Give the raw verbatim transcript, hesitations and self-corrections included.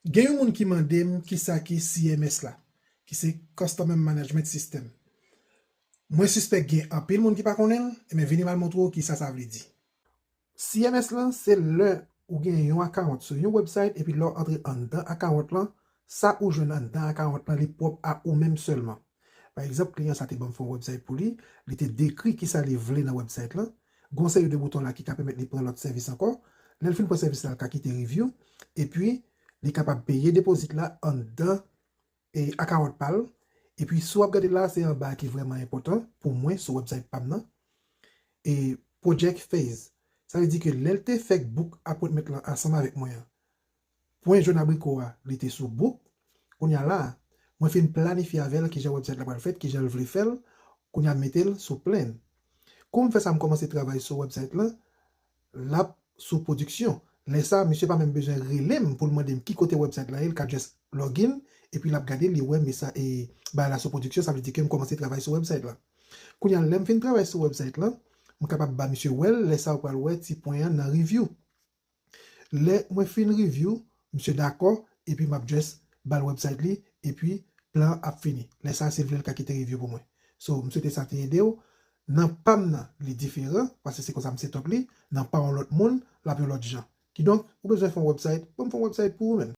Gen yon moun ki mande m kisa ki C M S la, ki se Customer Management System. Mwen sispèk gen anpil moun ki pa konnen l, ebyen vini m al montre w kisa sa vle di. C M S lan, se lè ou gen yon account sou yon website, epi lè w antre anndan account lan, sa ou jwenn anndan account lan, li pwòp a ou menm sèlman. Pa egzanp, kliyan sa te ban m fè yon website pou li, li te dekri kisa li vle nan website lan. Gon seri de bouton la ki ka pèmèt li pran lòt sèvis ankò. Lè l fin pran sèvis la, l ka kite review, epi li kapab peye deposit la anndan e account pa l. Epi si w ap gade la, se anba ki vrèman enpòtan pou mwen sou website pa m nan. E project phase. Sa vle di ke lè l te fèk book appointment lan ansanm avèk mwen an, pwen jòn abriko a, li te sou book. Kounye a la, mwen fin planifye avè l kijan website la pral fèt, kijan l vle fè l. Kounye a m mete l sou plan. Kou m fè sa, m kòmanse travay sou website lan, l ap sou pwodiksyon. Lè sa, misye pa menm bezwen rele m pou l mande m ki kote website lan ye, l ka just log in, epi l ap gade, li wè mesaj e bagay la sou pwodiksyon, sa vle di ke m kòmanse travay sou website lan. Kounye a, lè m fin travay sou website lan, m kapab ba misye wè l, lè sa ou pral wè ti pwen an nan review. Lè mwen fin review, misye dakò, epi m ap just ba l website li, epi plan an ap fini. Lè sa, si l vle, l ka kite review pou mwen. So, m swete sa te ede w. Nan pa m nan, li diferan, paske se konsa m set up li. Nan pa yon lòt moun, l ap yon lòt jan. Kidonk, ou bezwen fè yon website, ban m fè yon website pou ou menm.